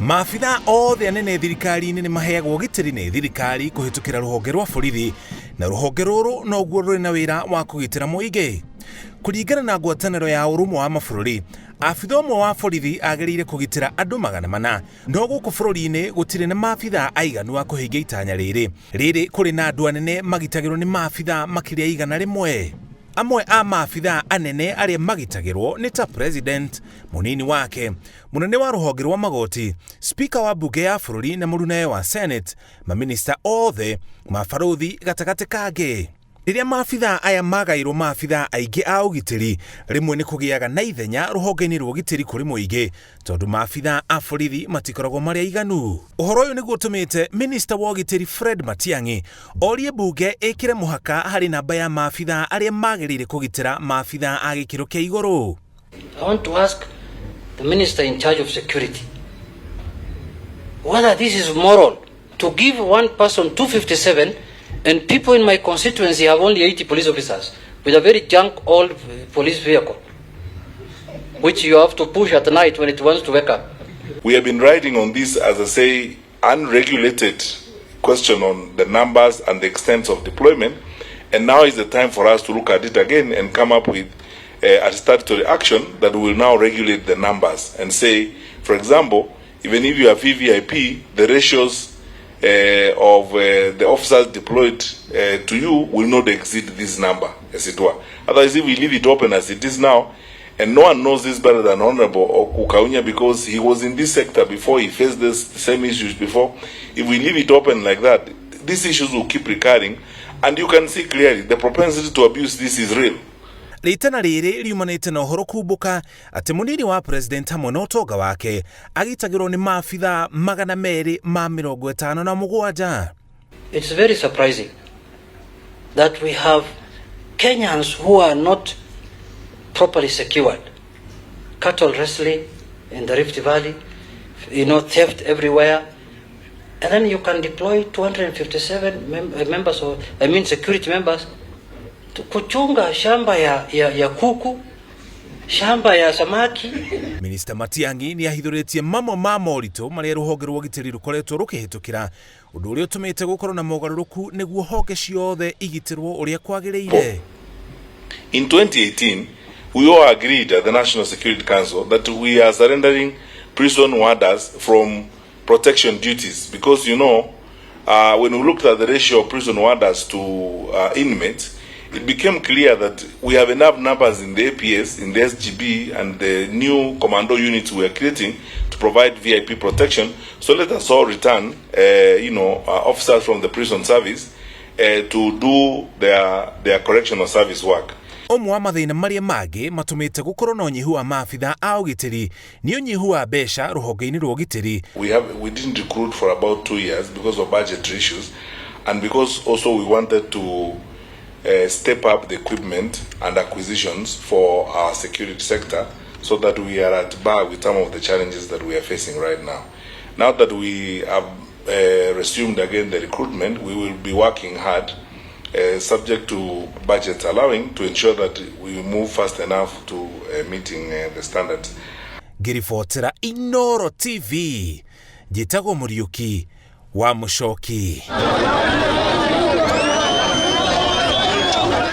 Maabitha othe anene thirikari-inĩ nĩ maheagwo ũgitĩri nĩ thirikari kũhĩtũkĩra rũhonge rwa borithi, na rũhonge rũrũ noguo rũrĩ na wĩra wa kũgitĩra mũingĩ. Kũringana na ngwatanĩro ya ũrũmwe wa mabũrũri, abitha ũmwe wa borithi agĩrĩire kũgitĩra andũ 400. No gũkũ bũrũri-inĩ gũtirĩ na maabitha aiganu a kũhingia itanya rĩrĩ. Rĩrĩ kũrĩ na andũ anene magitagĩrwo nĩ maabitha makĩria 100. Amwe a maabitha anene arĩa magitagĩrwo nĩ ta President, mũnini wake, mũnene wa rũhonge rwa magoti, Speaker wa mbunge ya bũrũri na mũrunawe wa Senate, maminista othe, mabarũthi gatagatĩ kangĩ. Rĩrĩa maabitha aya magaĩrwo maabitha aingĩ a ũgitĩri, rĩmwe nĩ kũgĩaga na ithenya rũhonge-inĩ rwa ũgitĩri kũrĩ mũingĩ tondũ maabitha a borithi matikoragwo marĩ aiganu. Ũhoro ũyũ nĩguo ũtũmĩte minista wa ũgitĩri Fred Matiang'i orie mbunge ĩkĩre mũhaka harĩ namba ya maabitha arĩa magĩrĩire kũgitĩra maabitha a gĩkĩro kĩa igũrũ. I want to ask the minister in charge of security whether this is moral to give one person 257 and people in my constituency have only 80 police officers with a very junk old police vehicle which you have to push at night when it wants to wake up. We have been riding on this, as I say, unregulated question on the numbers and the extent of deployment, and now is the time for us to look at it again and come up with a statutory action that will now regulate the numbers and say, for example, even if you have VVIP, the ratios of the officers deployed to you will not exceed this number, as it were. Otherwise, if we leave it open as it is now, and no one knows this better than Honorable Kaunya because he was in this sector before, he faced this same issues before. If we leave it open like that, these issues will keep recurring, and you can see clearly the propensity to abuse this is real. Rĩtana rĩrĩ riumanĩte na ũhoro kumbũka atĩ mũnini wa president hamwe na ũtonga wake agitagĩrwo nĩ maabitha 257. It's very surprising that we have Kenyans who are not properly secured. Cattle rustling in the Rift Valley, theft everywhere. And then you can deploy 257 members of, I mean security members to kuchunga shamba ya kuku, shamba ya samaki. Minista Matiang'i nĩ ahithũrĩtie mamwe ma moritũ marĩa rũhonge rwa ũgitĩri rũkoretwo rũkĩhĩtũkĩra, ũndũ ũrĩa ũtũmĩte gũkorwo na mogarũrũku nĩguo honge ciothe igitĩrwo ũrĩa kwagĩrĩire. In 2018, we all agreed at the National Security Council that we are surrendering prison warders from protection duties because, when we looked at the ratio of prison warders to inmates, it became clear that we have enough numbers in the APS, in the SGB, and the new commando units we are creating to provide VIP protection. So let us all return officers from the prison service to do their correctional service work. Ũmwe wa mathĩna marĩa mangĩ matũmĩte gũkorwo na ũnyihu wa maabitha a ũgitĩri nĩ ũnyihu wa mbeca rũhonge-inĩ rwa ũgitĩri. We didn't recruit for about 2 years because of budgetary issues, and because also we wanted to step up the equipment and acquisitions for our security sector so that we are at par with some of the challenges that we are facing right now. Now that we have resumed again the recruitment, we will be working hard, subject to budgets allowing, to ensure that we move fast enough to meeting the standards. Ngĩribotera Inoro TV, njĩtagwo Mũriũki wa Mũcoki.